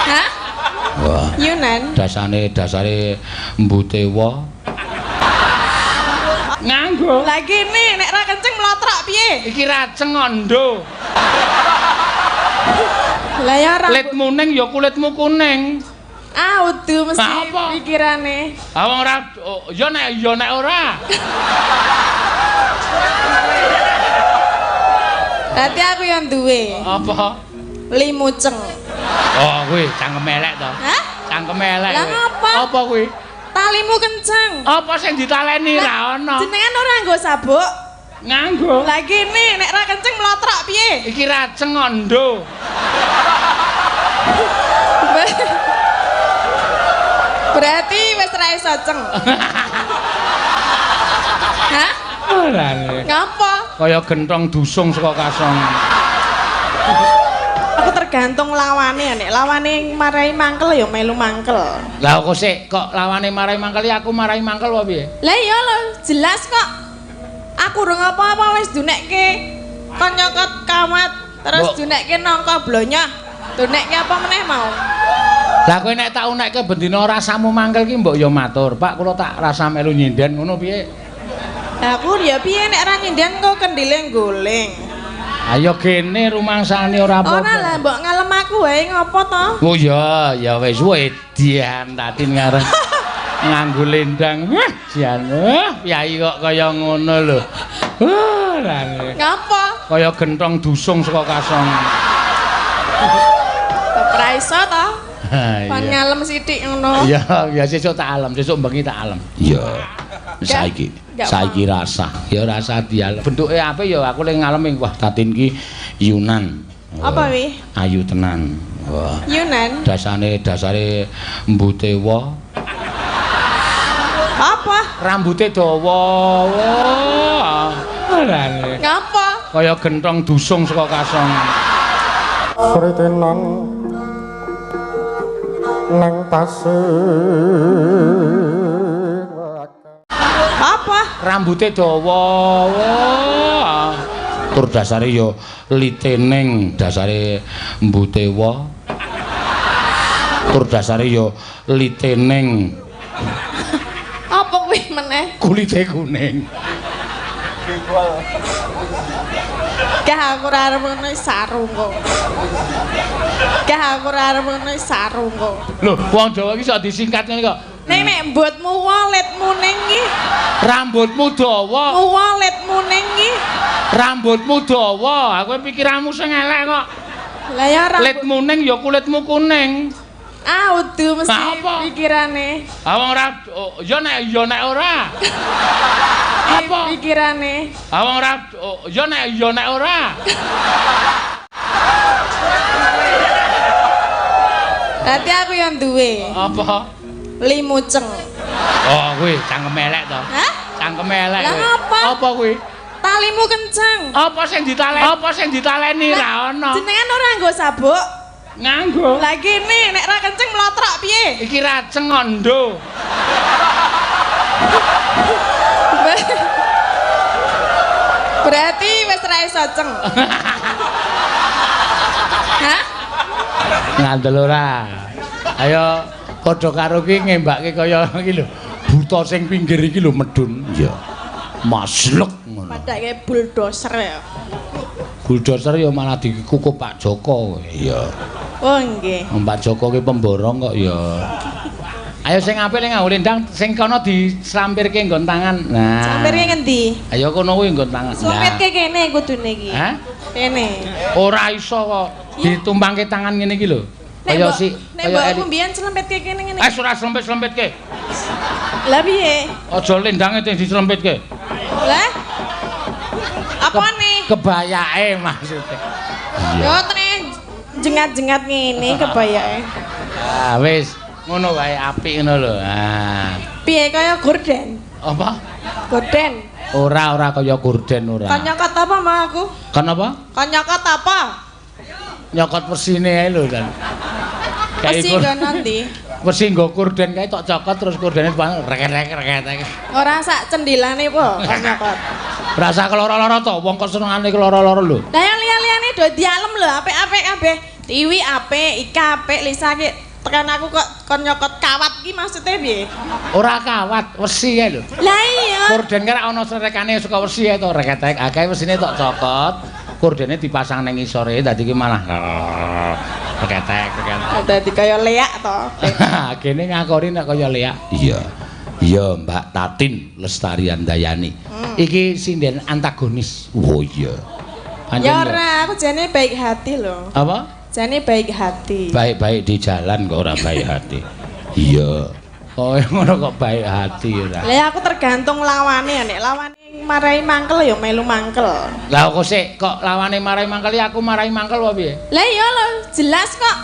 Hah? Wah. Yunan. Dasane dasare mbutewa. Nganggo. Lah kene nek ra kenceng mlotrak piye? Iki raceng ondo. Lah ya rambut. Kulitmu ning ya kulitmu kuning. Ah, udu mesti Apa? pikirane. Ah wong ora ya nek ora. Berarti aku yang duwe. Apa? Limuceng. Oh, kuwi cangkem elek to. Hah? Cangkem elek. Lah ngapa? Apa kuwi? Talimu kenceng. Apa sing ditaleni ra ono? Jenengan ora nganggo sabuk. Nganggo. Lah kene nek ra kenceng mlotrak piye? Iki raceng ondo. Berarti wis ra iso ceng. Hah? Ora. Ngapa? Kaya gentong dusung saka kasong. Aku tergantung lawane, nek lawane marai mangkel ya melu mangkel. Lah kok sik kok lawane marai mangkel ya aku marai mangkel apa piye? Lah iya lho, jelas kok. Aku urung apa-apa wis dunekke kon nyokot kawat, terus dunekke nangka blonyoh. Dunekke apa meneh mau? Lah kowe nek tak unekke bendina rasamu mangkel ki mbok ya matur, Pak kula tak rasa melu nyinden ngono piye? Lah aku ya piye nek ra nyinden kok kendile goleng. Ayo kene rumangsane ora apa-apa. Ora lah mbok ngalem aku wae ngopo to? Oh iya, ya wis wedian tatin ngarep nganggo lendang. Wah, jan. Piyai kok kaya ngono lho. Ora. Ngapa? Kaya gentong dusung saka kasong. Ora iso to? Kon ngalem sithik ngono. Iya, ya sesuk tak alem, sesuk bengi tak alem. Iya. Saiki saiki rasa, ya rasa dialem. Bentuke apik ya aku le ngalem wah tatin ki Yunan. Apa wi? Ayu tenan. Wah. Yunan. Dasane dasare mbutewa. Apa? Rambute dawa. Wah. Ora. Ngapa? Kaya gentong dusung saka kasong. Sritenan nang tasik. Apa? Rambute dawa. Wah. Tur dasare ya litening dasare mbutewa. Tur dasare ya litening. Apa kuwi meneh? Kulite kuning. Gah aku ora arep ngono sarung kok. Gah aku ora arep ngono sarung kok. Lho, wong Jawa iki iso disingkat ngene kok. Nek nek mbutmu waletmu ning iki. Rambutmu dawa. Waletmu ning iki. Rambutmu dawa. Aku pikiranmu sing elek kok. Lah ya rambut. Kulitmu ning ya kulitmu kuning. Ah, udu mesti pikirane. Ah wong ora ya nek ora. Apa? Pikirane. Ah wong ora ya nek ora. Berarti aku yang duwe. Apa? Limuceng. Oh, kuwi cangkem elek to. Hah? Cangkem elek. Lah ngapa? Apa kuwi? Talimu kenceng. Apa sing ditaleni? Apa sing ditaleni ra ono. Jenengan ora nganggo sabuk? Nganggo. Lah kene nek ra kenceng mlotrak piye? Iki raceng ondo. Berarti wis ra iso ceng. Hah? Ngandel ora. Ayo padha karo ki ngembake kaya iki lho. Buta sing pinggir iki lho medun. Iya. Maslek ngono. Padake bulldozer ya. Bulldozer ya malah dikukup Pak Joko. Iya. Oh nggih. Pak Joko ki pemborong kok ya. Ayo sing apik ning nganggo lendang sing kono dislampirke nggon tangan. Nah. Slampirke ngendi? Ayo kono kuwi nggon tangan. Slampirke kene kudune iki. Hah? Kene. Ora iso kok ditumpangke tangan ngene iki lho. Kaya si nek mbokku mbiyen slempetke kene ngene. Eh ora slempet-slempetke. Lah piye? Aja lendange sing dislempetke. Lah? Apane? Kebayake maksudnya. Yo tene jengat-jengat ngene kebayake. Ah wis, ngono wae apik ngono lho. Ah. Piye kaya gorden? Apa? Gorden. Ora, ora kaya gorden ora. Kon nyokot apa mau aku? Kon apa? Kon nyokot apa? Nyokot pesine ae lho kan. Pesi nggo nanti. Pesi nggo gorden kae tok cokot terus gordene rek-rek rek. Ora sak cendilane po kon nyokot. Rasa keloro-loro to, wong kok senengane keloro-loro lho. Lah yang liya-liyane do dialem lho, apik-apik kabeh. Tiwi apik, Ika apik, Lisa ki tekan aku kok kon nyokot kawat ki maksudnya piye? Ora kawat, wesi kae lho. Lah iya. Korden ki ana srerekane saka wesi ae to, reketek. Akeh wesine tok cokot, kordene dipasang ning ngisore dadi ki malah reketek, reketek. Dadi kaya leak to. Kene ngakori nek kaya leak. Iya. Iya, Mbak Tatin Lestari Handayani. Iki sinden antagonis. Oh iya. Ya ora, aku jane baik hati lho. Apa? Jane baik hati. Baik-baik di jalan kok ora baik hati. Iya. Kok ngono kok baik hati ora. Lah aku tergantung lawane, nek lawane marai mangkel ya melu mangkel. Lah kok sik kok lawane marai mangkel ya aku marai mangkel apa piye? Lah iya lho, jelas kok.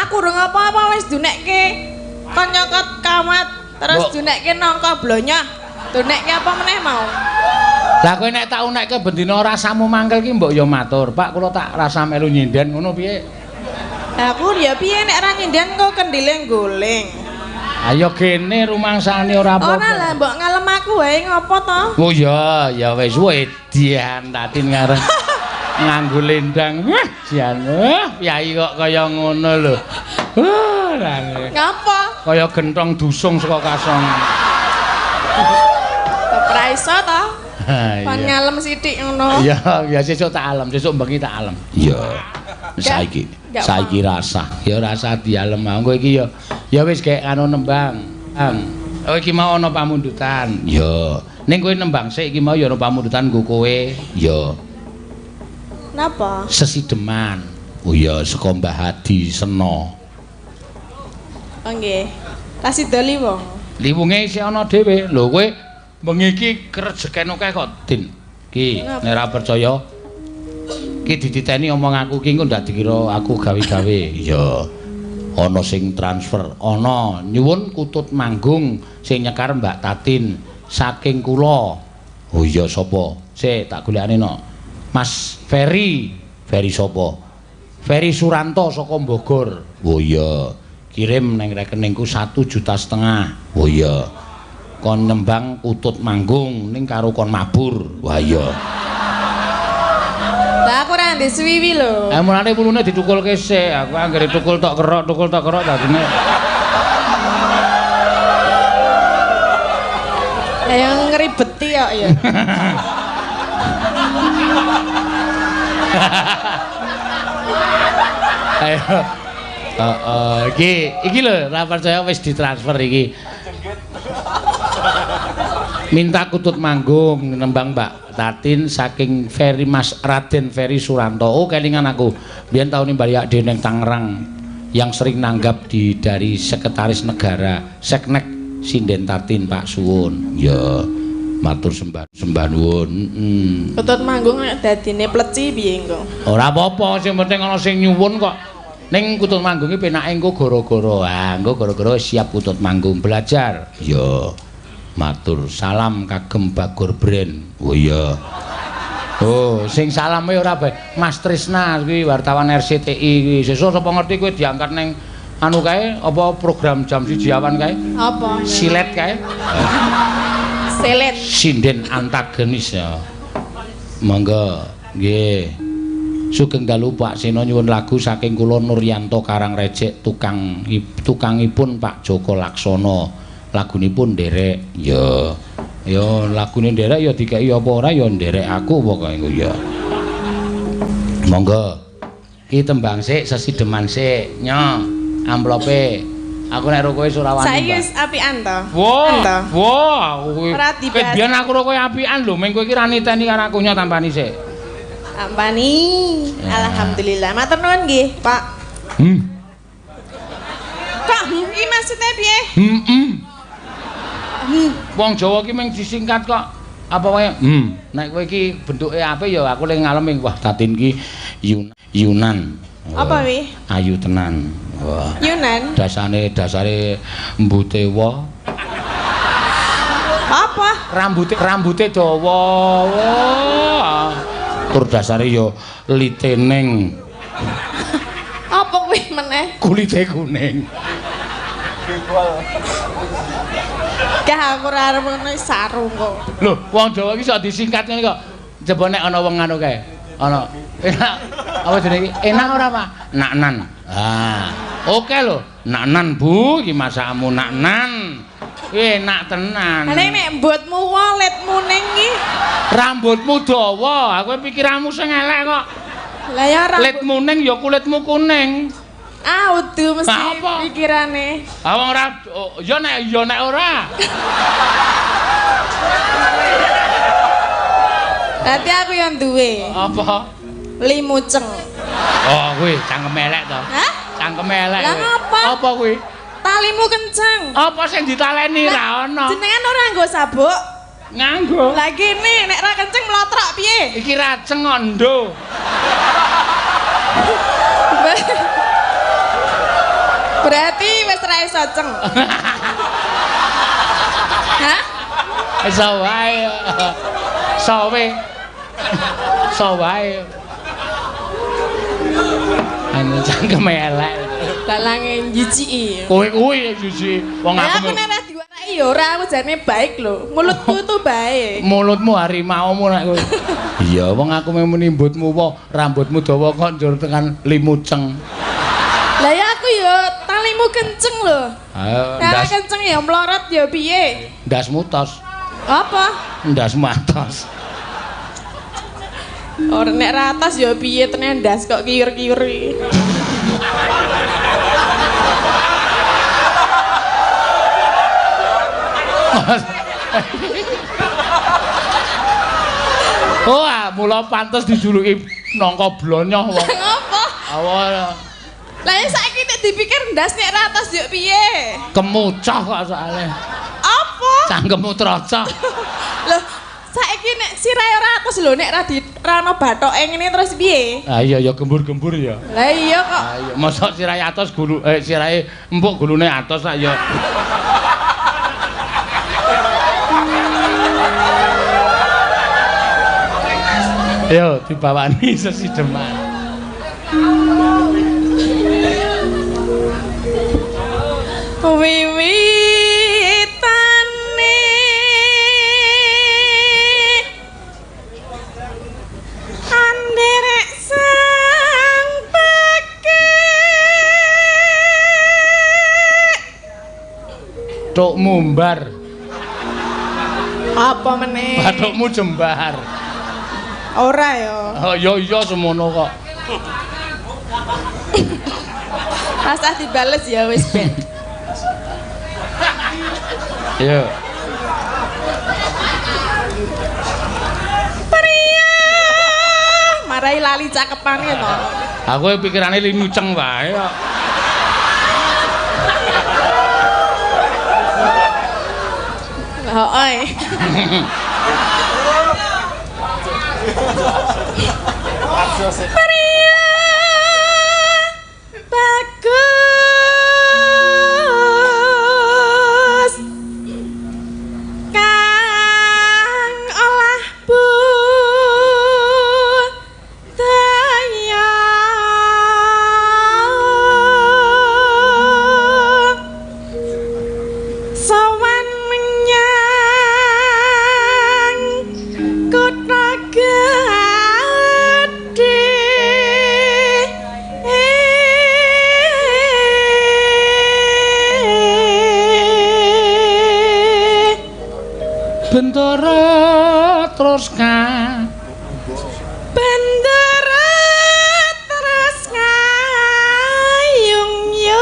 Aku urung apa-apa wis dunekke kon nyokot kawat, terus dunekke nangka blonyoh. Dunekke apa meneh mau? Lah kowe nek tak unekke bendina rasamu mangkel ki mbok ya matur, Pak kula tak rasa melu nyinden ngono piye? Lah aku ya piye nek ora nyinden kok kendile goleng. Ayo kene rumangsane ora apa-apa. Ora lah mbok ngalem aku wae ngopo to? Oh iya, ya wis wedian Tatin ngarep nganggo lendang. Wah, jan. Piyai kok kaya ngono lho. Wah, ngapa? Kaya gentong dusung saka kasong. Ora iso to? Kon ngalem sithik ngono. Iya, ya sesuk tak alem, sesuk bengi tak alem. Iya. Saiki, saiki rasa. Ya rasa dialem engko iki ya. Ya wis gek anu nembang. Oh iki mau ana pamundutan. Iya. Ning kowe nembang sik iki mau ya ana pamundutan nggo kowe. Iya. Napa? Sesideman. Oh iya, saka Mbah Hadi Sena. Oh nggih. Kasih doli wong. Liwunge isih ana dhewe. Lho kowe bengi iki rejeken akeh kok, Din. Ki, nek ora percaya ki dititeni omong aku ki engko ndak dikira aku gawe-gawe. Iya. Ana sing transfer, ana nyuwun kutut manggung sing nyekar Mbak Tatin saking kula. Oh iya sapa? Sik tak golekane no. Mas Ferry. Ferry sapa? Ferry Suranto saka Bogor. Oh iya. Kirim neng rekeningku 1,5 juta. Oh iya. Kon nembang kutut manggung ning karo kon mabur. Wah iya. Lah aku ora ndek suwiwi lho. Eh mulane wulune ditukulke sik. Aku anggere tukul tok kerok dadine. Lah yang ngribeti kok ya. Ayo. Heeh, iki lho ora percaya wis ditransfer iki. Minta kutut manggung nembang Mbak Tatin saking Ferry Mas Raden Ferry Suranto. Oh kelingan aku. Biyen taun nimbali ade ning Tangerang yang sering nanggap di dari Sekretaris Negara Seknek Sinden Tatin Pak Suwun. Ya, matur sembah sembah nuwun. Kutut manggung nek dadine pleci piye engko? Ora apa-apa, sing penting ana sing nyuwun kok. Ning kutut manggung iki penake engko gara-gara. Ah, engko gara-gara siap kutut manggung belajar. Ya. Matur salam kagem Bagor Brand. Oh iya. Oh, sing salame ora bae. Mas Trisna kuwi wartawan RCTI kuwi. Sesuk sapa ngerti kowe diangkat ning anu kae apa program jam 1 awan kae? Apa? Silet kae. Silet. Sinden antagonis ya. Monggo. Nggih. Sugeng dalu Pak Seno nyuwun lagu saking kula Nuryanto Karangrejek tukangipun Pak Joko Laksono. Lagunipun nderek. Ya. Ya lagune nderek ya dikeki apa ora ya nderek aku pokoke engko ya. Monggo. Ki tembang sik sesideman sik. Nyo, amplope. Aku nek ro kowe ora wani. Saiki wis apian to. Wah, wah, kowe. Biyen aku ro kowe apian lho, meng kowe iki ra niteni karo aku nyo tampani sik. Tampani. Alhamdulillah. Matur nuwun nggih, Pak. Kok iki maksudnya piye? Wong Jawa ki mung disingkat kok. Apa wae? Nek kowe iki bentuke apik ya aku le ngalem wah Tatin ki Yunan. Apa wi? Ayu tenan. Wah. Yunan. Dasare mbute wa. Apa? Rambute dawa. Wah. Tur dasare ya liteneng. Apa kuwi meneh? Kulite kuning. Gah aku ora arep ngono sarung kok. Lho, wong Jawa iki sok disingkat ngene kok. Coba nek ana wong anu kae. Ana. Apa jenenge iki? Enak ora, Pak? Naknan. Ah, oke lho. Naknan, Bu, iki masakmu naknan. Kuwi enak tenan. Lah nek mbotmu waletmu ning iki. Rambutmu dawa, aku pikiranmu sing elek kok. Lah ya rambut Litmu ning ya kulitmu kuning. Ah, udu mesti pikirane. Ah wong ora ya nek ora. Berarti aku yang duwe. Apa? Limuceng. Oh, kuwi cangkem elek to. Hah? Cangkem elek. Lah ngapa? Apa kuwi? Talimu kenceng. Apa sing ditaleni ra ono? Jenengan ora nganggo sabuk? Nganggo. Lah kene nek ra kenceng mlotrok piye? Iki raceng kok ndo. Berarti wis ra iso ceng. Hah? Iso wae. Sawe. Sawae. Anu cangkem elek. Dalange njijiki. Kowe kuwi jijiki. Wong aku nek ora diwaraki ya ora, aku jane baik lho. Mulutku tuh baik. Mulutmu harimaumu nek kowe. Iya, wong aku muni mbutmu wae, rambutmu dawa kok njur tekan limuceng. Lah ya aku ya talimu kenceng lho. Ayo, ndas kenceng ya mlorot ya piye? Ndasmu tos. Apa? Ndasmu atos. Ora nek ra atas ya piye tenan ndas kok kiur-kiur iki. Oh, mula pantes dijuluki nangka blonyoh wong. Ngopo? Awa. Lah ya saiki nek dipikir ndas nek ra atas yo piye? Kemucah kok soalé. Apa? Cangkemmu trocok. Loh, saiki nek sirahe ora atas lho nek ra di ra ono bathoke ngene terus piye? Ah iya ya gembur-gembur ya. Lah iya kok. Ah iya, mosok sirahe atos gulu sirahe empuk gulune atos lak ya. Yo dibawani sesideman. Wiwitane anderek sang pekek Tok mumbar. Apa meneh? Bathukmu jembar. Ora ya. Oh iya iya semono kok. Rasah dibales ya wis ben. Iya. Priya, marai lali cakepane to. Aku pikirane limuceng wae kok. Heeh. Priya bagus kang olah budaya sowan menyang kutha gedhe. Bendara terus Bendara terus ngayung yun.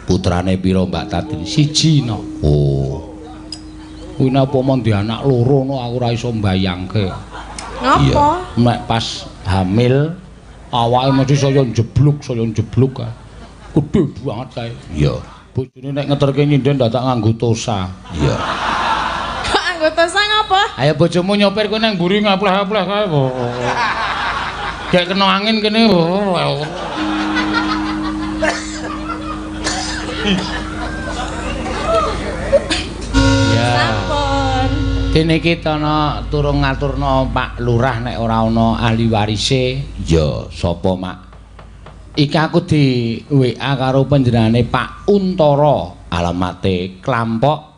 Putrane pira Mbak Tatin? Siji no. Oh. Kuwi napa mon di anak loro no aku ora iso mbayangke. Ngapa? Nek pas hamil awake mesti saya njebluk kae. Gedhe banget kae. Iya. Bojone nek ngeterke nyinden dadak nganggo tosa. Iya. Kok nganggo tosa ngapa? Ayo bojomu nyopir kowe nang mburi ngapleh-apleh kae. Kayak kena angin kene. Ya. Sampun. Dene iki ana turung ngaturna Pak Lurah nek ora ana ahli warise. Ya, sapa Mak? Iki aku di WA karo panjenengane Pak Untara, alamate Klampok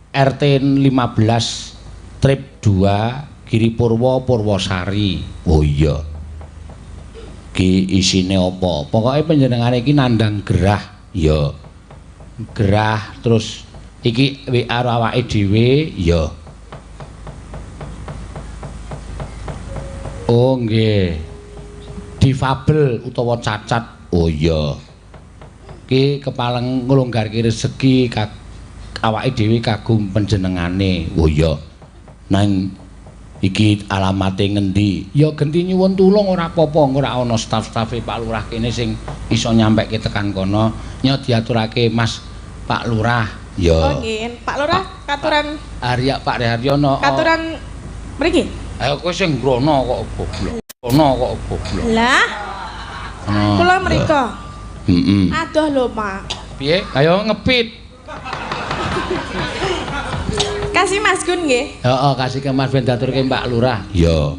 RT 15 Trip 2 Giri Purwa Purwasari. Oh iya. Ki isine apa? Pokoke panjenengane iki nandang gerah. Iya. Gerah terus iki WA karo awake dhewe. Iya. Oh nggih. Difabel utawa cacat. Oh iya. Ki kepaleng nglonggarke rezeki awake dhewe kagum panjenengane. Oh iya. Nang iki alamate ngendi? Ya genti nyuwun tulung ora apa-apa, ora ana staf-stafe Pak Lurah kene sing iso nyampeke tekan kono. Nyo diaturake Mas Pak Lurah. Ya. Oh nggih, Pak Lurah katuran Arya Pak Haryono. Katuran mriki. Ayo kowe sing ngrono kok goblok. Ono kok goblok. Lah. Kula mriko. Heeh. Adoh lho, Pak. Piye? Ayo ngepit. Kasih Mas Gun nggih. Heeh, kasih ke Mas ben diaturke Pak Lurah. Iya.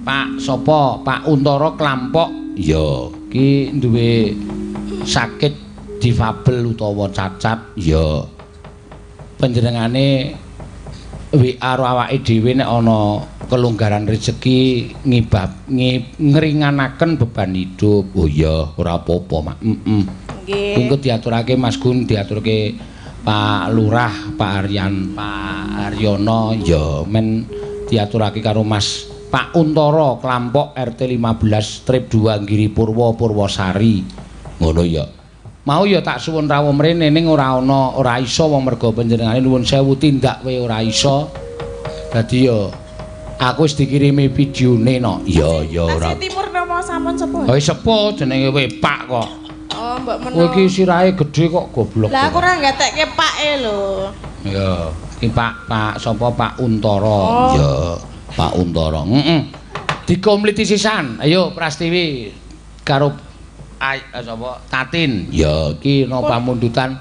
Pak sapa? Pak Untara Klampok. Iya. Ki duwe sakit difabel utawa cacat. Iya. Panjenengane WA karo awake dhewe nek ana kelonggaran rezeki ngibab ngringanaken beban hidup. Oh iya, ora apa-apa, Mak. Heeh. Nggih. Engko diaturake Mas Gun, diaturke Pak Lurah, Pak Aryan, Pak Haryono, ya men diaturake karo Mas Pak Untara Klampok RT 15 Strip 2 Giri Purwa Purwasari. Ngono ya. Mau ya tak suwun rawuh mrene ning ora ana, ora iso wong merga panjenengane nuwun sewu tindak we ora iso. Dadi ya aku wis dikirimi videone no. Ya ya ora. Tasih Timur napa sampun sepuh? Ha sepuh jenenge we Pak kok. Oh, mbok menawa. Kowe iki sirahe gedhe kok goblok. Lah aku ora gatekke pake lho. Ya, iki Pak Pak sapa Pak Untara. Oh. Ya, Pak Untara. Heeh. Dikompliti sisan. Ayo Prastiwi karo sapa Tatin. Ya, iki ana pamundutan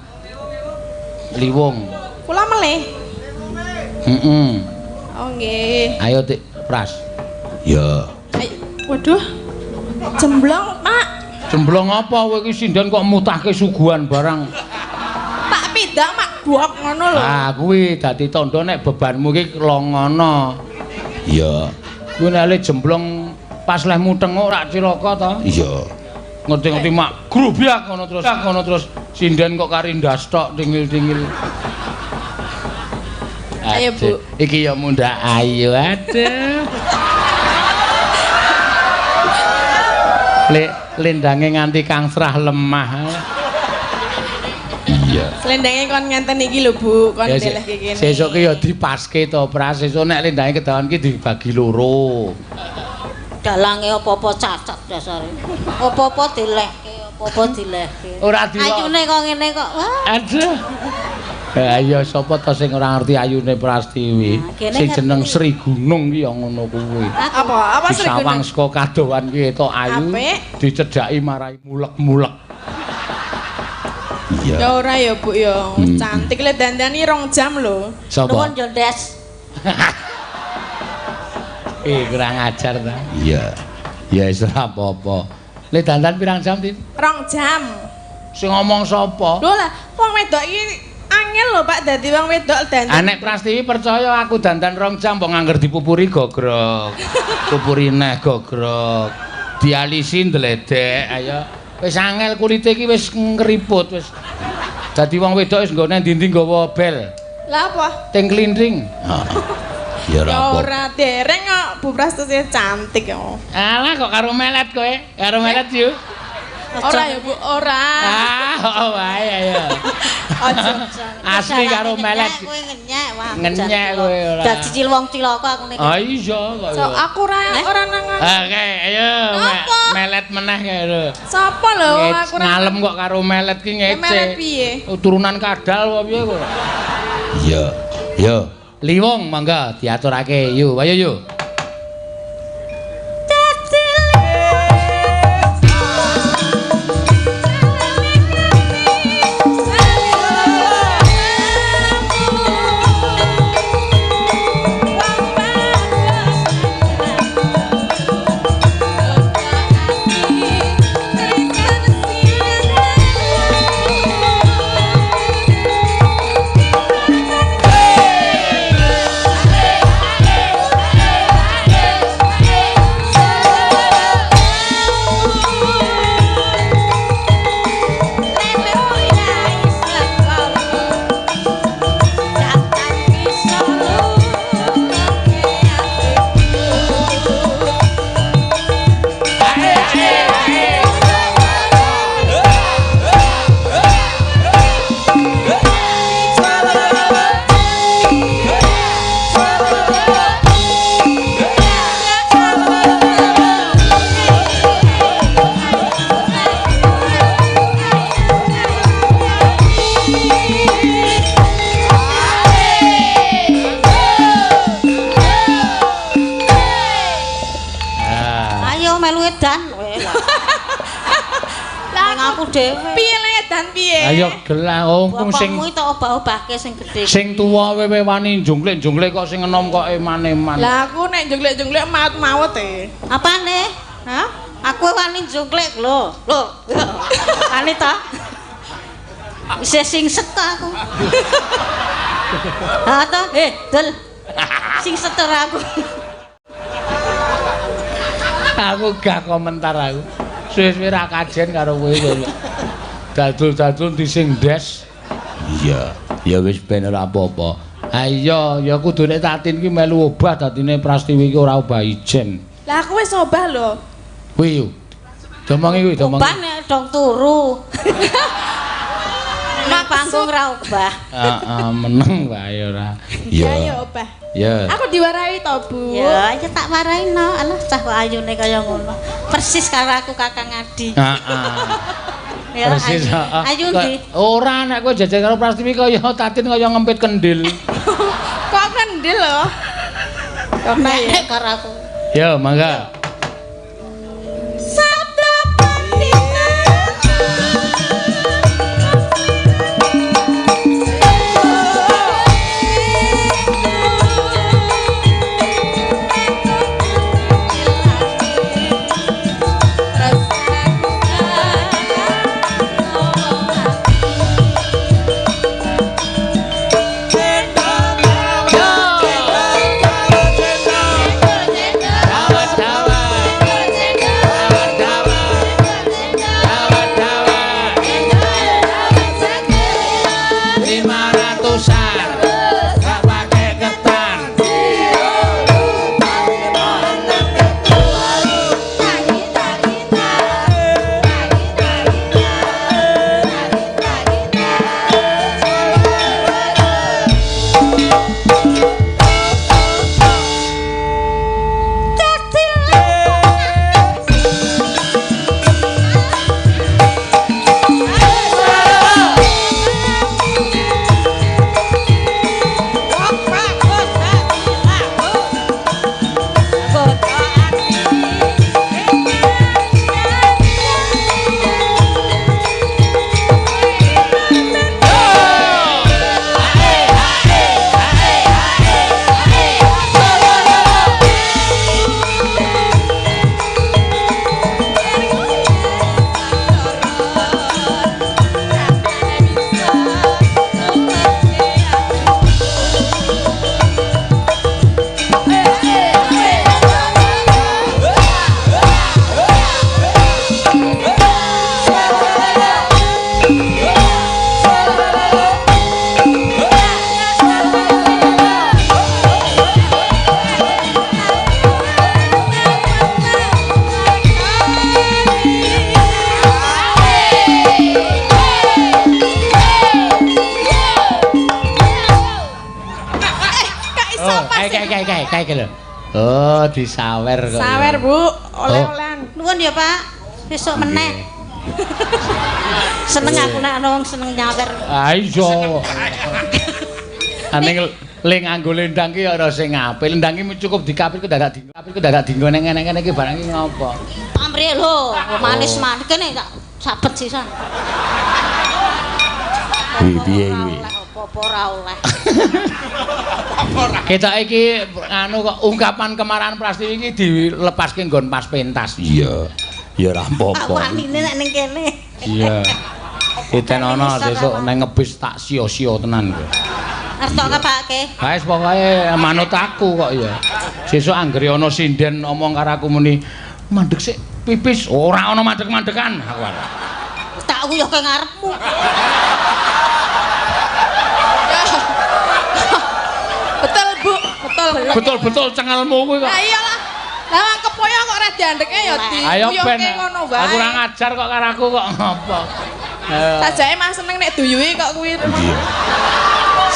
Liwung. Kula melih. Heeh. Oh nggih. Ayo Tik Pras. Ya. Ayo. Waduh. Jemblong, Pak. Jemblong apa kowe iki sinden kok mutahke suguhan barang. Tak pidak mak buak ngono lho. Ah kuwi dadi tandha nek bebanmu iki longono. Iya. Kuwi nek le jemblong pas leh mutenguk rak cilaka to. Iya. Ngerti-ngerti mak grubyak ngono terus. Ngono terus sinden kok kari ndas tok dingil-dingil. Ayo Bu. Iki ya mundhak ayu aduh. Lek lendange nganti kangsrah lemah. Iya. Slendange kon ngenten iki lho Bu, kon Ya, delehke kene. Sesuk ki ya dipaske to, Pras. Sesuk nek lendange kedawan ki dibagi loro. Dalange apa-apa cacat dasare. Apa-apa dilehke, apa-apa dilehke. Ora dilok. Ayune kok ngene kok. Wah. Aduh. Ayo sapa to sing ora ngerti ayune Prastiwi? Nah, kene Sing jeneng ngerti. Sri Gunung ki ya ngono kuwi. Apa? Apa Sri Disawang Gunung? saka kadohan ki ketok ayu, Apik. dicedhaki marai mulek-mulek. Iya. Ya ora ya Bu ya. Cantik le dandani 2 jam lho. Sapa? Nuwun yo, Des. Kurang ajar ta. Iya. Ya wis ora apa-apa. Le dandan pirang jam, Tin? 2 jam. Sing ngomong sapa? Lho lah, wong wedok iki angel lho Pak dadi wong wedok dandan. Ah nek Prastiwi percaya aku dandan 2 jam mbok ngangger dipupuri gogrok. Pupuri neh gogrok. Dialisi ndledek, ayo. Wis angel kulite iki wis ngriput wis. Dadi wong wedok wis nggone ndi-ndi nggawa bel. Lah apa? Ting klinting. Heeh. Ya ora Ya apa. ora dereng kok Bu Prastuti cantik ya. Alah kok karo melet kowe? Karo melet yo. Ora ya Bu, ora. Ah, oh wae ayo. Aja. Asli karo melet. Kowe ngenyek wah. Ngenyek kowe ora. Dadi cil wong cilaka aku nek. Ah iya kok. So, aku ora ora nang. Oke, ayo Apa? melet meneh kae lho. Sapa lho wong aku ora. Ngalem kok karo melet ki ngece. Melet piye? Oh, turunan kadal apa piye kok? Iya. Yo, Liwung mangga diaturake. Yo, ayo yo. Hey! aku dhewe. Piye le edan piye? Ayo gelah wong sing bapakmu tok obah-obahke sing gedhe. Sing tuwa wewe wani jungklik-jungklik kok sing enom kok eman-eman. Lah aku nek jungklik-jungklik maut-maut e. Apane? Hah? Aku wani jungklik lho. Lho. Wani ta? Isih singset ta aku. Ha ta? Dul. Singset ora aku. Aku gak komentar aku. Suwe-suwe ra kajen karo kowe kowe. Dadul-dadul ndi sing ndes. Iya, ya wis ben ora apa-apa. Ha iya, ya kudune Tatin ki melu obah dadine Prastiwi ki ora obah ijen. Lah aku wis obah lho. Kuwi yo. Domongi kuwi, domongi. Obah nek dong turu. Nek panggung ra obah. Heeh, meneng wae ora. Iya ya obah. Ya. Aku diwarahi to, Bu. Ya, ya tak warahi no. Alah cah kok ayune kaya ngono. Persis karo aku Kakang Adi. Heeh. Ya, persis, heeh. Ayu ndi? Ora nek kowe jajal karo Prastiwi kaya Tatin kaya ngempit kendil. Kok kendil lho? Kok nek karo aku. Ya, mangga. Oh, disawer kok. Sawer, Bu. Oleh-olehan. Nuwun ya, Pak. Besok meneh. Seneng aku nek ana wong seneng nyawer. Ah iya. Aning le nganggo lendang ki ora sing apik. Lendang ki cukup dikapit ku dadak dinggo. Apik ku dadak dinggo neng ngene iki barang iki ngopo? Pamrih lho, manis-manis kene tak sabet sisan. Kuwi piye kuwi? Apa-apa ora oleh. Ketok iki anu kok ungkapan kemarahan Prastiwi iki dilepaske nggon pas pentas. Iya. Ya ora apa-apa. Wanine nek ning kene. Iya. Ditenono sesuk nang ngebis tak sia-sia tenan kowe. Arep kapake. Ha wis pokoke manut aku kok ya. Sesuk anggere ana sinden omong karo aku muni mandek sik pipis, ora ana mandek-mandekan aku. Tak uyuhke ngarepmu. Betul, Bu. Betul. Betul-betul cengelmu kuwi kok. Lah iyalah. Lah kepoyo kok ora diandeke ya diuyuhke ngono wae. Aku ora ngajar kok karo aku kok ngopo. Sajake mah seneng nek duyuhi kok kuwi.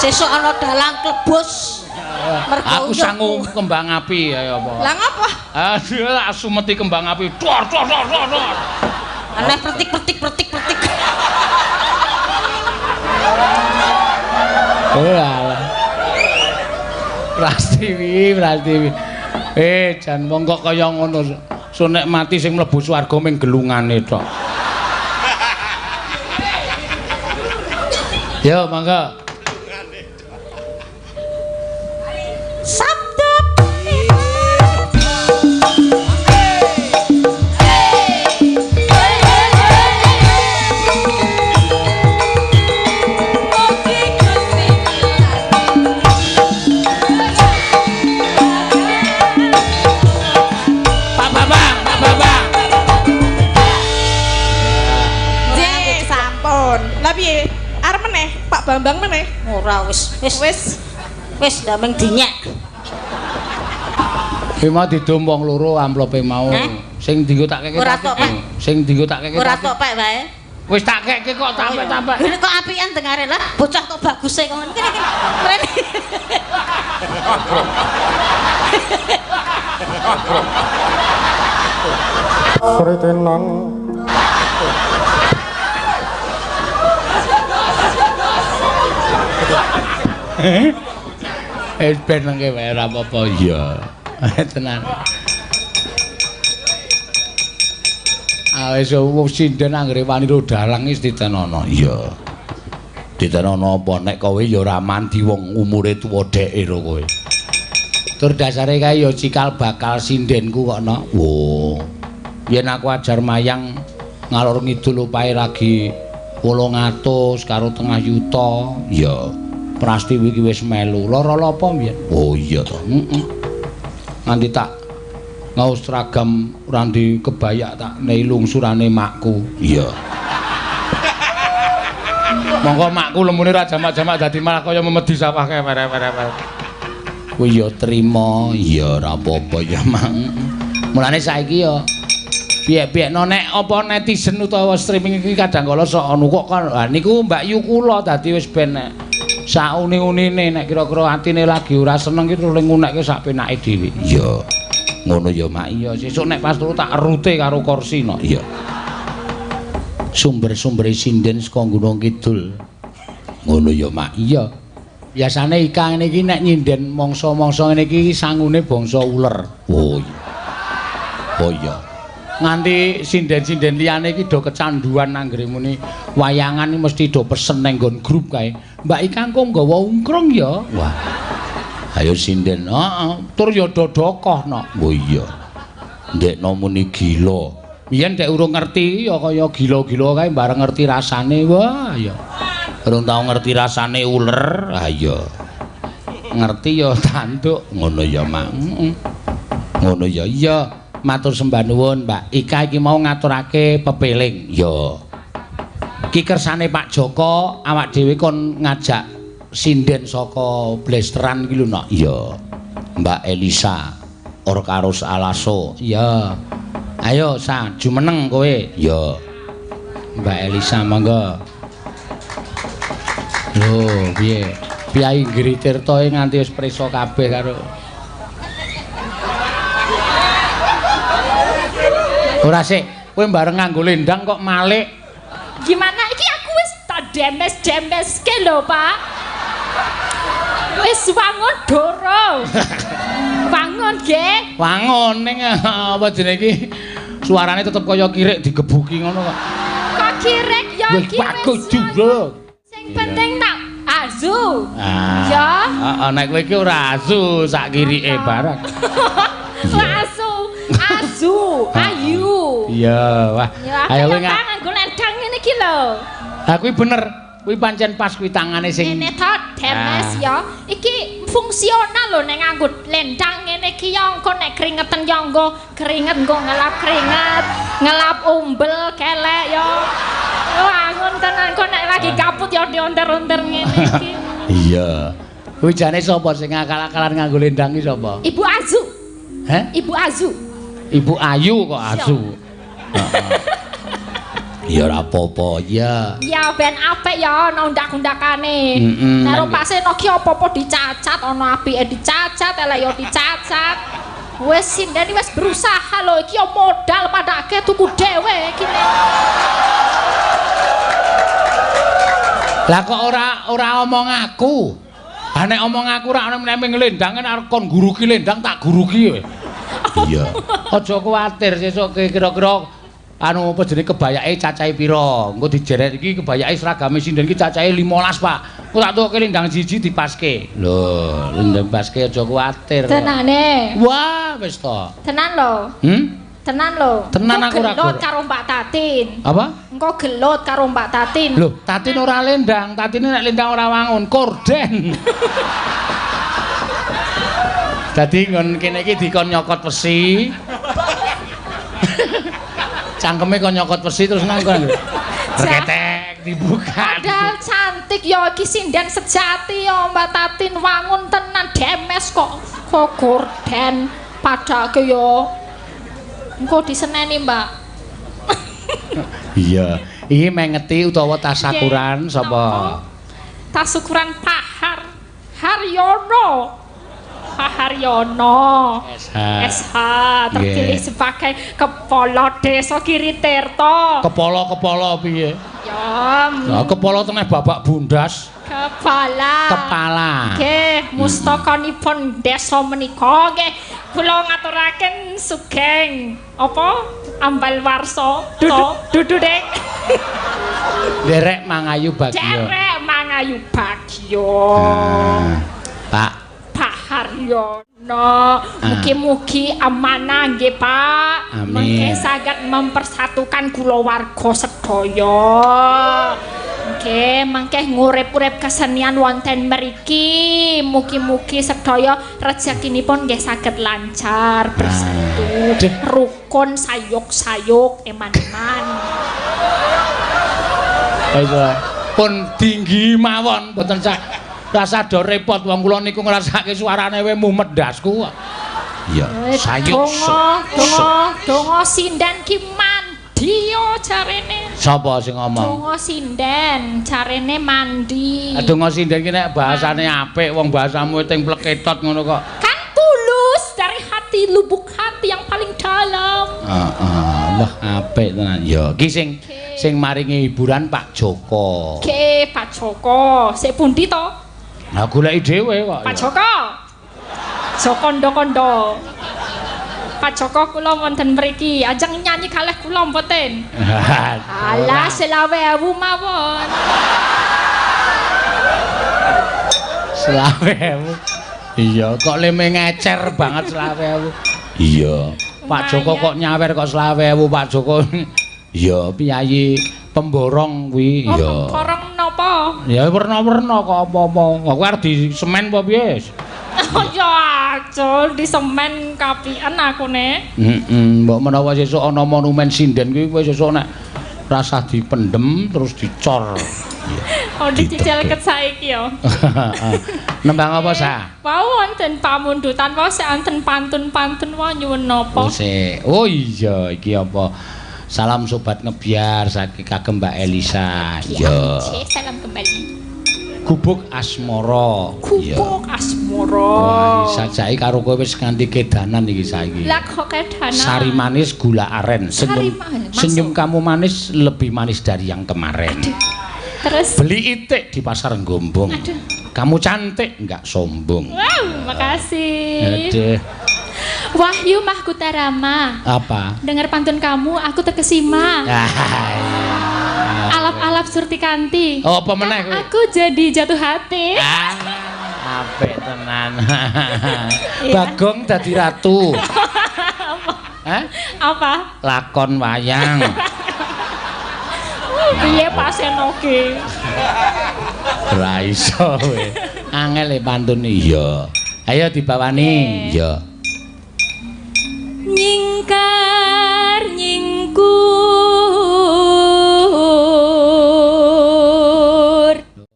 Sesuk ana dalang klebus. Aku sangu kembang api ayo apa. Lah ngopo? Aduh, tak sumeti kembang api. Dor dor dor dor. Aneh pertik pertik pertik pertik. Oh alah. Prastiwi, Prastiwi. Jan wong kok kaya ngono. So nek mati sing mlebu swarga ming gelungane tok. Yo mangga. Sabda Pak Bambang, Pak Bambang. Nggih, sampun. Lah piye? Arep meneh, Pak Bambang meneh. Ora wis wis Wis. wis ndameng dinyek. Kuwi mau didum wong loro amplope mau. Hah? Sing dienggo tak keke. Ora tok, Pak. Sing dienggo tak keke. Ora tok pek wae. Wis tak keke kok tampek-tampek. Ini kok apian dengare lah, bocah kok baguse kok ngene kene. Mrene. Kritenan Eh ben nangke wae ora apa-apa iya. Tenan. Ah wis wong sinden anggere wani ro dalang wis ditenono. Iya. Ditenono apa nek kowe ya ora mandi wong umure tuwa dheke ro kowe. Tur dasare kae ya cikal bakal sindenku kok no. Wo. Yen aku ajar mayang ngalor ngidul opahe lagi 800 karo tengah yuta. Iya. Prastiwi iki wis melu. Lara apa mbiyen? Oh iya to. Heeh. Nganti tak ngaos seragam randi kebayak tak nei lungsurane makku. Iya. Monggo makku lemune ra jamak-jamak dadi malah kaya memedi sawah kae were-were. Kuwi ya trima, iya ora apa-apa ya Mak. Mulane saiki ya piye-piyekno nek apa netizen utawa streaming iki kadang kala sok anu kok kan. Ha niku Mbak Yu kula dadi wis ben nek sauni-unine nek kira-kira atine lagi ora seneng ki terus ngunekke sak penake dhewe. Iya. Ngono ya Mak. Iya, sesuk nek pas turu tak rute karo kursi no. Iya. Sumber-sumbere sinden saka Gunung Kidul. Ngono ya Mak. Iya. Biasane Ika ngene iki nek nyinden mangsa-mangsa ngene iki sangune bangsa uler. Oh iya. Oh iya. Nganti sinden-sinden liyane iki do kecanduan anggere muni wayangan iki mesti do pesen nang nggon grup kae. Mbak Ika engko nggawa ungkrung ya. Wah. Ayo sinden. Heeh, tur ya do dokoh no. Oh iya. Ndekno muni gila. Biyen dek urung ngerti ya kaya gila-gila kae bareng ngerti rasane. Wah ya. Urung tau ngerti rasane uler. Ha iya. Ngerti ya tanduk. Ngono ya, Mak. Heeh. Ngono ya. Iya. Matur sembah nuwun, Mbak Ika iki mau ngaturake pepeling. Ya. Ki kersane Pak Joko awak dhewe kon ngajak sinden saka Blesteran iki lho, Nak. Iya. Mbak Elisa Orkarus Alaso. Iya. Ayo sa jumeneng kowe. Iya. Mbak Elisa monggo. Lho, piye? Piyai Giri Tirta nganti wis prisa kabeh karo Ora sik, kowe bareng nganggo lendang kok malik. Gimana iki aku wis tak demes-demeske lho, Pak. Wis wangun doro. Wangun nggih. Wangun ning apa jenenge iki? Suarane tetep kaya kirik digebuki ngono kok. Kok kirik ya iki wis bagus. Sing penting tak azu. Ya. Heeh, nek kowe iki ora azu sak kirike barang. Ora azu. Azu, ayu. Iya, wah. Ayo kowe nganggo lendang ngene iki lho. Ha kuwi bener. Kuwi pancen pas kuwi tangane sing ngene to, demes ya. Iki fungsional lho nek nganggo lendang ngene iki ya engko nek keringetan ya engko keringet engko ngelap keringet, ngelap umbel kelek ya. Wangun tenan kok nek lagi kaput ya dionter-onter ngene iki. Iya. Kuwi jane sapa sing ngakal-akalan nganggo lendang iki sapa? Ibu Azu. Heh? Ibu Azu. Ibu Ayu kok Azu. Ya ora apa-apa, ya. Ya ben apik ya ana undak-undakane. Nek ro Pak Seno ki apa-apa dicacat, ana apike dicacat, elek ya dicacat. Wis sinden wis berusaha lho iki ya modal padake tuku dhewe iki. Lah kok ora omong aku. Ha nek omong aku ora ana meneh nglendang arep kon guruki lendang tak guruki. Iya. Aja kuwatir sesuk kira-kira anu apa jenenge kebayake cacahe pira. Engko dijeret iki kebayake seragame sinden iki cacahe 15, Pak. Engko tak tukoke lendang siji dipaske. Lho, lendang paske aja kuwatir. Tenane. Wah, wis to. Tenan lho. Tenan lho. Tenan aku ora gelut karo Mbak Tatin. Apa? Engko gelut karo Mbak Tatin. Lho, Tatin ora lendang, Tatine nek lendang ora wangun, korden. Dadi nggon kene iki dikon nyokot wesi. Cangkeme kon nyokot wesi terus nang kono. Reketek dibuka. Padahal cantik ya iki sinden sejati ya Mbak Tatin wangun tenan demes kok kok gorden padake ya. Engko diseneni, Mbak. Iya, iki mengeti utawa tasakuran sapa? Tasukuran Pak Haryono. Pak Haryono SH. SH terpilih sebagai kepala desa Giritirto. Kepala-kepala piye? Ya. Nah, kepala teneh babak bundas. Kepala. Kepala. Nggih, mustakanipun desa menika nggih kula ngaturaken sugeng apa ambal warsa dudu dek. Derek mangayu bagyo. Derek mangayu bagyo. Pak Pak Haryono, mugi-mugi amanah nggih Pak. Amin. Mengke saged mempersatukan kulawarga sedaya. Nggih, mangke ngurip-urip kesenian wonten mriki. Mugi-mugi sedaya rezekinipun nggih saged lancar, bersatu, rukun, sayuk-sayuk, eman-eman. Pun tinggi mawon mboten sak rasa do repot wong kula niku ngrasake suarane we mumet ndasku. Iya, sayuk. Donga, donga sinden ki mandi yo jarene. Sapa sing ngomong? Donga sinden jarene mandi. Donga sinden ki nek bahasane apik wong bahasamu ting pleketot ngono kok. Kan tulus dari hati, lubuk hati yang paling dalam. Heeh, wah apik tenan. Ya, iki sing sing maringi hiburan Pak Joko. Oke, Pak Joko. Sik pundi to? Nah, goleki dhewe kok. Pak Joko. Jokondo-kondo. Pak Joko kula wonten mriki. Ajeng nyanyi kalih kula mboten? Alah, 25.000 mawon. 25.000. Iya, kok leme ngecer banget 25.000. Iya. Pak Joko kok nyawer kok 25.000 Pak Joko. Iya, piyayi pemborong kuwi. Oh, iya. Pemborong napa? Ya werna-werna kok apa-apa. Kowe arep di semen apa piye? Oh ya aja di semen kapian aku ne. Heeh, mbok menawa sesuk ana monumen sinden kuwi kowe sesuk nek rasah dipendem terus dicor. Oh dicicil ket saiki ya. Nembang apa sa? Wau wonten pamundutan wau sik wonten pantun-pantun wae nyuwun napa? Oh iya iki apa? Salam sobat ngebiar saking kagem Mbak Elisa. Iya. Salam kembali. Gubuk Asmara. Gubuk Asmara. Wah, sajake karo kowe wis nganti kedanan iki saiki. Lah kok kedanan? Sari manis gula aren. Senyum, senyum kamu manis lebih manis dari yang kemarin. Aduh. Terus beli itik di pasar Gombong. Aduh. Kamu cantik enggak sombong. Wow, makasih. Aduh. Wahyu Mahkutarama. Apa? Dengar pantun kamu, aku terkesima. Alap-alap Surtikanti. Oh, apa meneh kowe? Aku jadi jatuh hati. Apik tenan. Bagong dadi ratu. Hah? Apa? Lakon wayang. Piye Pak Seno ki? Ora iso kowe. Angel e pantun iya. Ayo dibawani. Iya. Nyingkar nyingkur.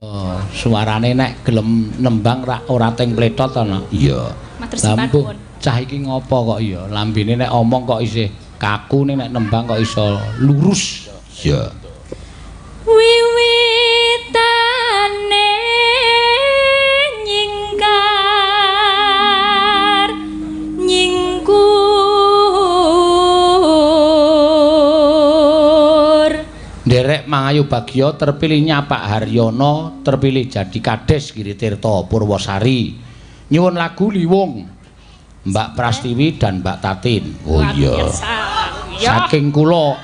Oh, suarane nek gelem nembang ora teng pletot ana. Iya. Matur. Cah iki ngopo kok iya? Lambene nek omong kok isih kaku, nek nembang kok iso lurus. Iya. Wiwitane nyingkar nyingkur. Nderek Mangayu Bagyo terpilihnya Pak Haryono terpilih jadi Kades Giritirto Purwosari. Nyuwun lagu Liwung Mbak Prastiwi dan Mbak Tatin. Oh iya. Saking kula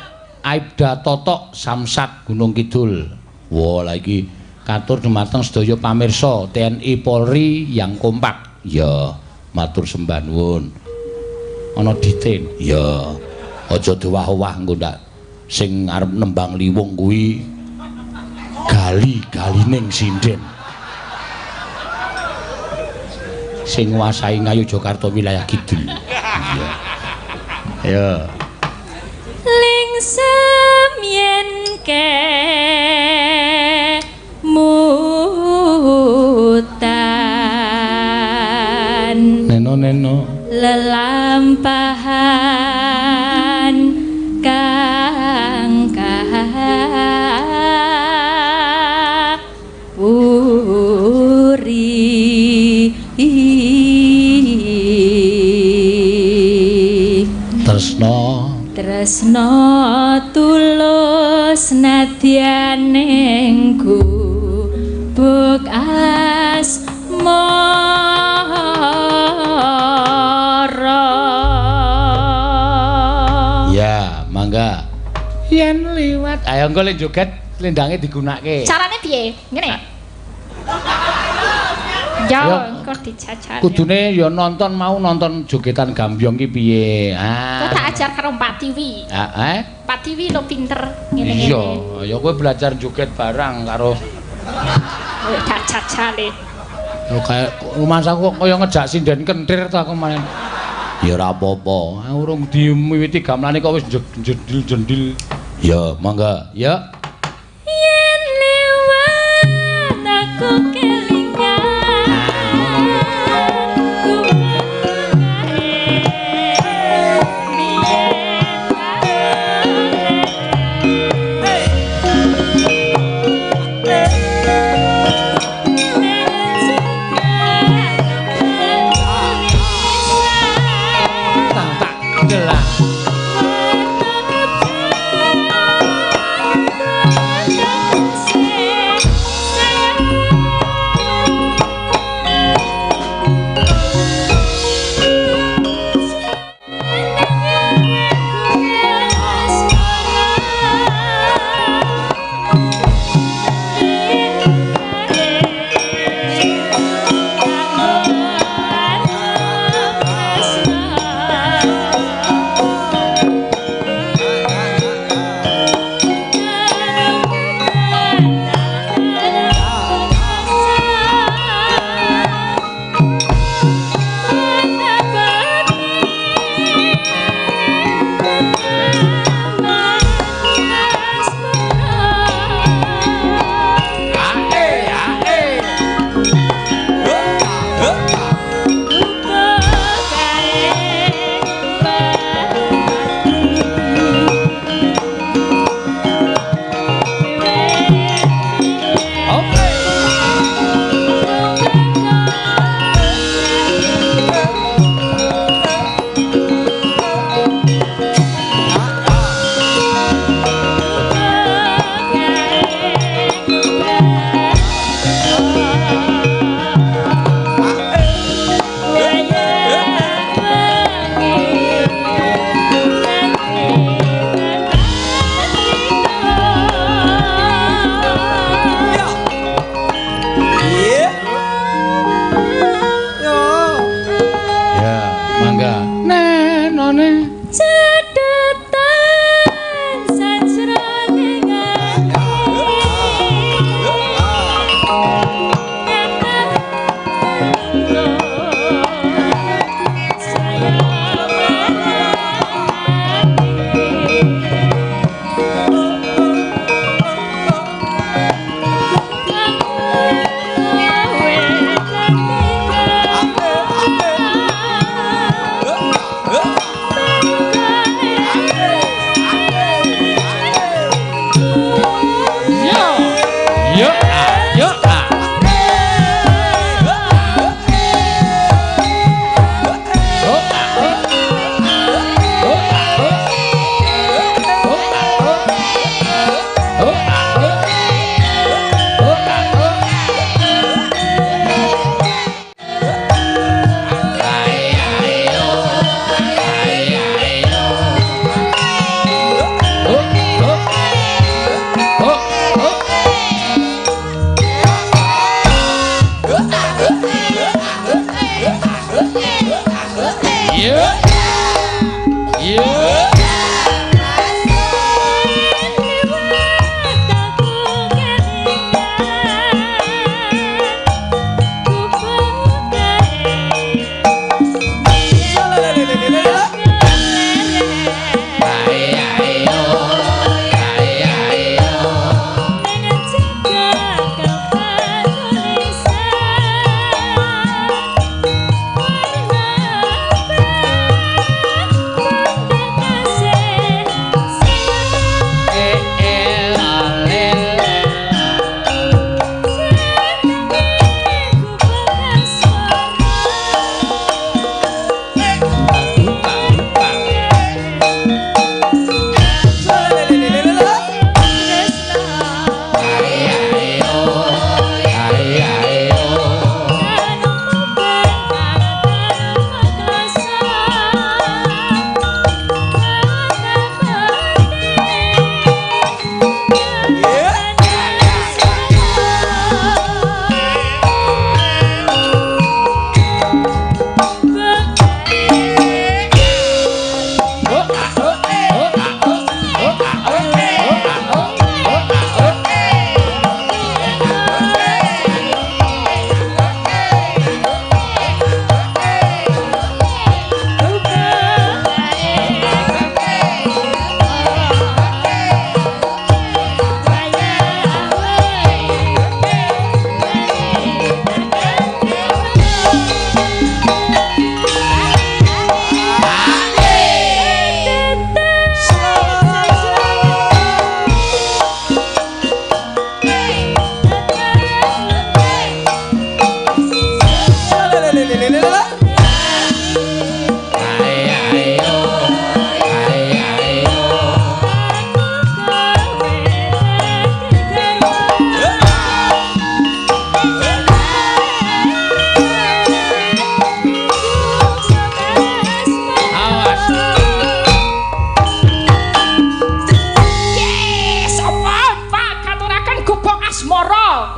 Aibda Totok Samsat Gunung Kidul. Wah, lha iki katur dumateng sedaya pamirsa TNI Polri yang kompak. Ya, matur sembah nuwun. Ana ditin. Ya, aja dowah-owah engko ndak sing arep nembang liwung kuwi gali-galining sinden. Sing nguasai Ngayogyakarta wilayah kidul. Iya. Ya. Lingsem yen ke mutan neno neno lelampahan kang puri. Tresno tresno tulus nadyaning gubuk asmara. Ya, mangga. Yen liwat, ayo engko lek joget lendange digunake. Carane piye? Ngene. Ya, engko dijajal. Kudune ya nonton mau nonton jogetan gambyong ki piye. Ah. Kok tak ajar karo Pak Tiwi. Heeh. Pak Tiwi lo pinter ngene-ngene. Iya, ya kowe belajar joget barang karo tak jajale. Lho kaya rumangsaku kok kaya ngejak sinden kentir ta aku main. Ya ora apa-apa. Urung dimiwiti gamelane kok wis jendil-jendil. Ya, mangga. Ya. Yen liwat aku kelingan.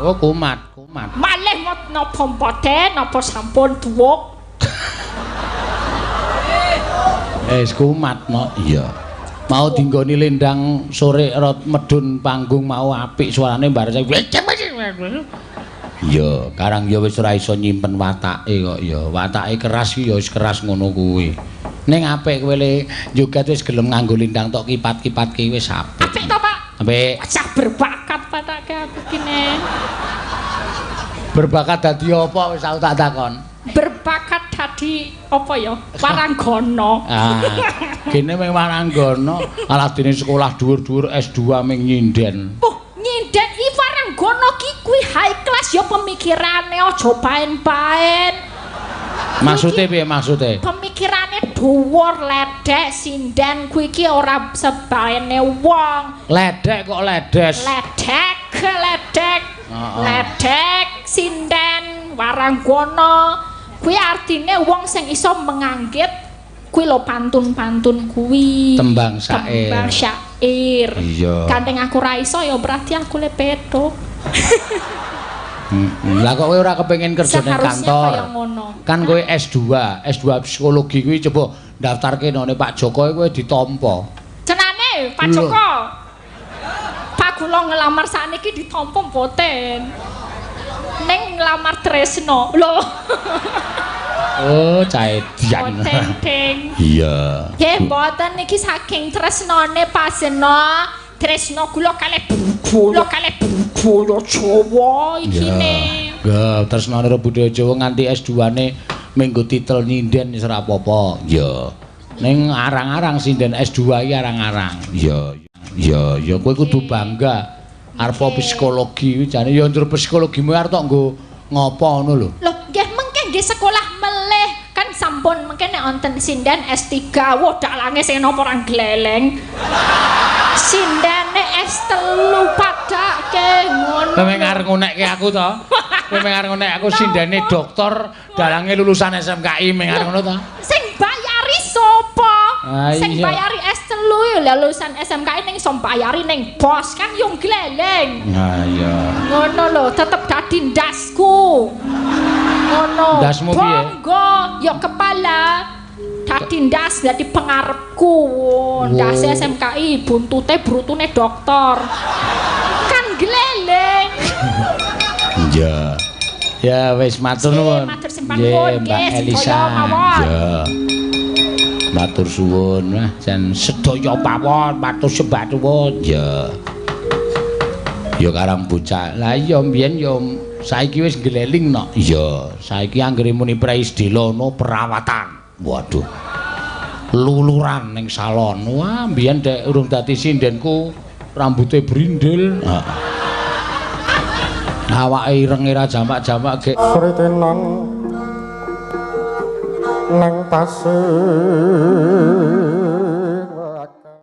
Oh, kumat, kumat. Malih napa mboten, napa sampun tuwuk. Wis kumat no. Iya. Mau dinggoni lendang sore rot medun panggung mau apik suarane bar. Iya, karang ya wis ora iso nyimpen watake kok ya. Watake keras ki ya wis keras ngono kuwi. Ning apik kowe le joget wis gelem nganggo lendang tok kipat-kipatke wis apik. Apik to, Pak? Apik. Wajah berbakat patake aku kene. Berbakat dadi apa wis aku tak takon. Berbakat dadi apa ya? Waranggana. Ah, kene mung waranggana, alah dene sekolah dhuwur-dhuwur S2 ming nyinden. Oh, nyinden iki waranggana ki kuwi high class ya pemikirane aja paen-paen. Maksude piye maksude? Pemikirane dhuwur, ledek, sinden kuwi iki ora sebaene wong. Ledek kok ledes. Ledek, ledek. Ledek, sinden, waranggana. Kuwi artine wong sing iso menganggit kuwi lho pantun-pantun kuwi. Tembang syair. Tembang syair. Iya. Gandeng aku ra iso ya berarti aku le petuk. Lah kok kowe ora kepengin kerja ning kantor? Kan kowe S2, S2 psikologi kuwi coba daftarke nang Pak Joko kowe ditampa. Jenane Pak Joko. Pak kula ngelamar sakniki ditampa mboten. Ning nglamar Tresno. Lho. Oh, caedian. Mboten. Iya. Nggih, mboten niki saking tresnane Pasena. Tresno kula kalih budaya, kalih budaya Jawa ikine. Nggih, tresnane karo budaya Jawa nganti S2-ne minggu titel nyinden wis ora apa-apa. Iya. Ning arang-arang sinden S2 iki arang-arang. Iya. Iya, ya kowe kudu bangga. Arep psikologi kuwi jane ya njur psikologimu arep tok nggo ngopo ngono lho. Lho, nggih mengke nggih sekolah melih kan sampun mengke nek wonten sinden S3, wah dalange sing napa ora gleleng. Sindene S3 padake ngono. Kowe arep ngunekke aku to? Kowe arep ngunekke aku sindene doktor, dalange lulusan SMKI meng arep ngono to? Sing bayari sapa? Sing bayari S3 ya lulusan SMKI ning iso bayari ning bos kan yo gleleng. Ha iya. Ngono lho, tetep dadi ndasku. Ngono. Ndasmu piye? Bangga ya kepala. Dadi ndas dadi pengarepku. Ndase SMKI buntute brutune doktor. Kan gleleng. Iya. Ya wis matur nuwun. Matur sembah nuwun nggih sedaya mawon. Ya. Matur suwun, wah jan sedaya pawon matur sembah nuwun. Ya. Ya karang bocah. Lah iya mbiyen ya saiki wis ngleling no. Iya, saiki anggere muni praisdela no perawatan. Waduh. Luluran ning salon. Wah, mbiyen dek urung dadi sindenku rambute brindil. Heeh. Awake irenge ra jamak-jamak gek kritenan nang pasir.